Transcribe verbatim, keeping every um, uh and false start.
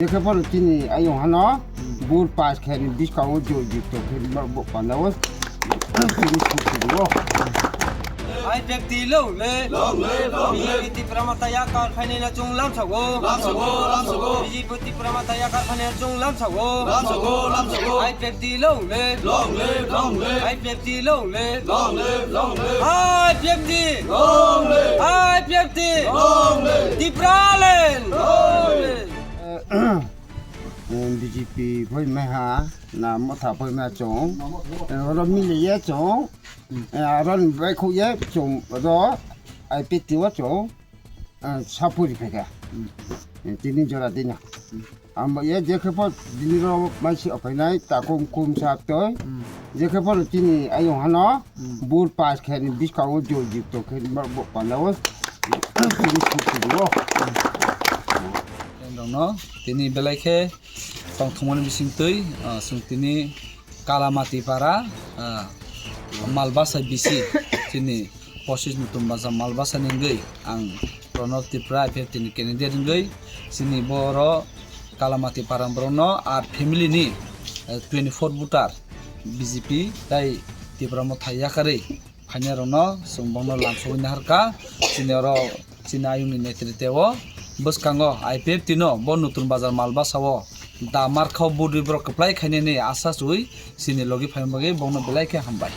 Jekhe phano chini ayung hano bur pas khe ni biskango joy jukto khe bo, bo pandao. Chini sukti bo. I P F T long live. Long live, long live. B J P Tipra Motha yakar phainai no chwng lamsago. Lamsago, lamsago. B J P Tipra Motha yakar phainai no chwng lamsago. Lamsago, lamsago. I P F T long live. Long live, long live. I P F T long live. Long live, long live. I P F T. Long live. I P F T. Long live. Tipraland. Long live. Eh, B J P phoi meha na motha phoi meha chong. Eh, oro mili ye chong. Eh, aro ni bai khuk ye chong ro I P T o chong. Eh, sapuri pheka. Eh, tini jora dina. Amo ye jekhe pho dini ro mai si ophainai takum kum sap toi. Jekhe pho tini ayung hano bur pas khe ni biskango joy jukto khe bo, bo pandao. Tini sukti bo. Rokno tini belai khe tongthokmani bisingtwi, ah, chwng tini Kalamati para, ah, Malbasa B C, chini posis Nutun Bazar Malbasa ni wngwi ang Pranab Tripura I P F T ni candidate wngwi chini boro Kalamati para borokno ar family ni, eh, twenty four voter B J P tai Tipra Motha yakarwi phainai rokno chwng bono lamsogwi naharkha. Chini oro chini ayungni netriteo bwskango I P F T no bo Nutun Bazar Malbasa o da markhao budwi borok kwplai khainani asa chwi chini logi phaima bagwi bono belai khe hambai.